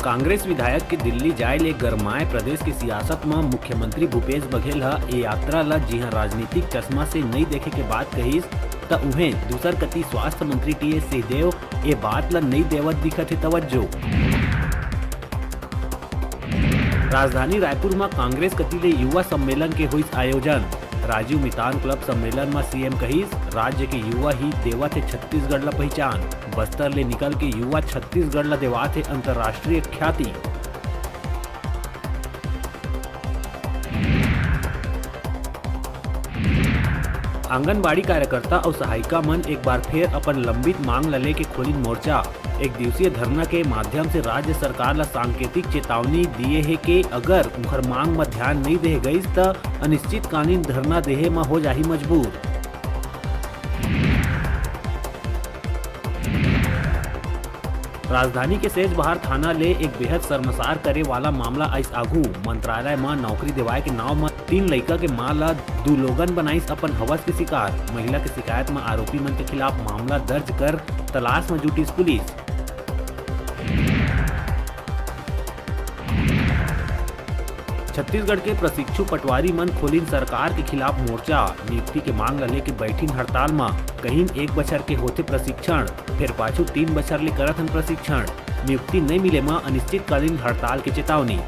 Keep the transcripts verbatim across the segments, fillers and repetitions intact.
कांग्रेस विधायक के दिल्ली जाय ले गरमाए प्रदेश के सियासत म मुख्यमंत्री भूपेश बघेल ह ए यात्रा ल जिहां राजनीतिक चश्मा से नइ देखे के बात कहिस, त उहें दूसर कति स्वास्थ्य मंत्री टीएस सिंहदेव ए बात ल नइ देवत दिखत हे तवज्जो। राजधानी रायपुर म कांग्रेस कति ले युवा सम्मेलन के होइस आयोजन। राजीव मितान क्लब सम्मेलन म सीएम कहिस, राज्य के युवा ही देवत हे छत्तीसगढ़ ल पहिचान। बस्तर ले निकल के युवा छत्तीसगढ़ ल देवात हे अंतर्राष्ट्रीय ख्याति। आंगनबाड़ी कार्यकर्ता अउ सहायिका मन एक बार फेर अपन लंबित मांग ल लेके खोलिन मोर्चा। एक दिवसीय धरना के माध्यम से राज्य सरकार ल सांकेतिक चेतावनी दिए हे के अगर उंखर मांग म ध्यान नइ देहे गइस, त अनिश्चितकालीन धरना देहे म हो जाही मजबूर। राजधानी के सेजबहार थाना ले एक बेहद शर्मसार करे वाला मामला आइस आघू। मंत्रालय म नौकरी देवाए के नाव म तीन लइका के मां ल दू लोगन बनाइस अपन हवस के शिकार। महिला के शिकायत म आरोपी मन के खिलाफ मामला दर्ज कर तलाश म जुटिस पुलिस। छत्तीसगढ़ के प्रशिक्षु पटवारी मन खोलिन सरकार के खिलाफ मोर्चा। नियुक्ति के मांग ल लेके बैठिन हड़ताल म, कहिन एक बछर के होथे प्रशिक्षण, फेर पाछू तीन बछर ले करत हन प्रशिक्षण। नियुक्ति नइ मिले म अनिश्चितकालीन हड़ताल के चेतावनी।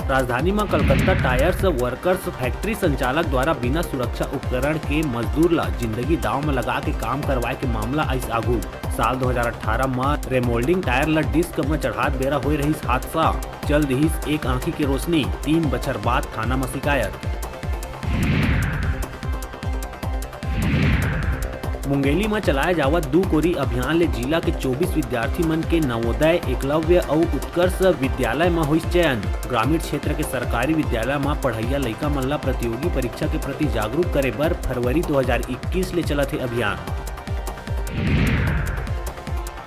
राजधानी म कलकत्ता टायर्स वर्कर्स फैक्ट्री संचालक द्वारा बिना सुरक्षा उपकरण के मजदूर ल जिंदगी दांव म लगा के काम करवाए के मामला आइस आघू। साल दो हज़ार अठारह म रेमोल्डिंग टायर ल डिस्क म चढ़ात बेरा होए रहिस हादसा, चल दिहिस एक आंखी के रोशनी, तीन बछर बाद थाना म शिकायत। मुंगेली म चलाए जावत दू कोरी अभियान ले जिला के चौबीस विद्यार्थी मन के नवोदय, एकलव्य अउ उत्कर्ष विद्यालय म होइस चयन। ग्रामीण क्षेत्र के सरकारी विद्यालय म पढ़इया लइका मन ल प्रतियोगी परीक्षा के प्रति जागरूक करे बर फरवरी दो हज़ार इक्कीस ले चलत हे अभियान।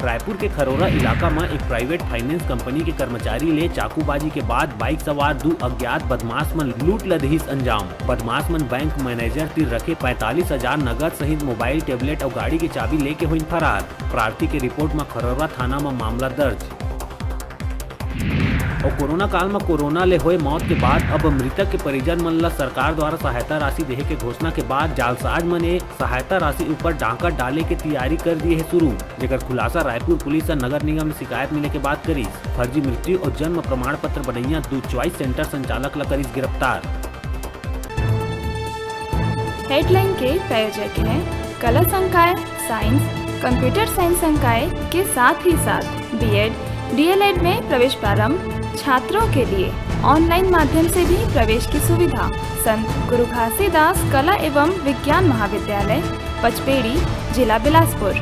रायपुर के खरोरा इलाका म एक प्राइवेट फाइनेंस कंपनी के कर्मचारी ले चाकूबाजी के बाद बाइक सवार दू अज्ञात बदमाश मन लूट ल दिहिस अंजाम। बदमाश मन बैंक मैनेजर तीर रखे पैंतालीस हजार नगद सहित मोबाइल, टैबलेट अउ गाड़ी के चाबी लेके होइन फरार। प्रार्थी के रिपोर्ट म खरोरा थाना म मामला दर्ज। अउ कोरोना काल म कोरोना ले होए मौत के बाद अब मृतक के परिजन मन ल सरकार द्वारा सहायता राशि देहे के घोषणा के बाद जालसाज मन ए सहायता राशि ऊपर डाका डाले के तैयारी कर दिए हे शुरू, जेकर खुलासा रायपुर पुलिस ह नगर निगम ले शिकायत मिले के बाद करिस। फर्जी मृत्यु अउ जन्म प्रमाण पत्र बनैया दू च्वाइस सेंटर संचालक ल करिस गिरफ्तार। हेडलाइन के प्रायोजक हैं कला संकाय, साइंस, कंप्यूटर साइंस संकाय के साथ ही साथ बीएड, डीएलएड में प्रवेश प्रारंभ, छात्रों के लिए ऑनलाइन माध्यम से भी प्रवेश की सुविधा। संत गुरु घासीदास कला एवं विज्ञान महाविद्यालय, पचपेड़ी, जिला बिलासपुर।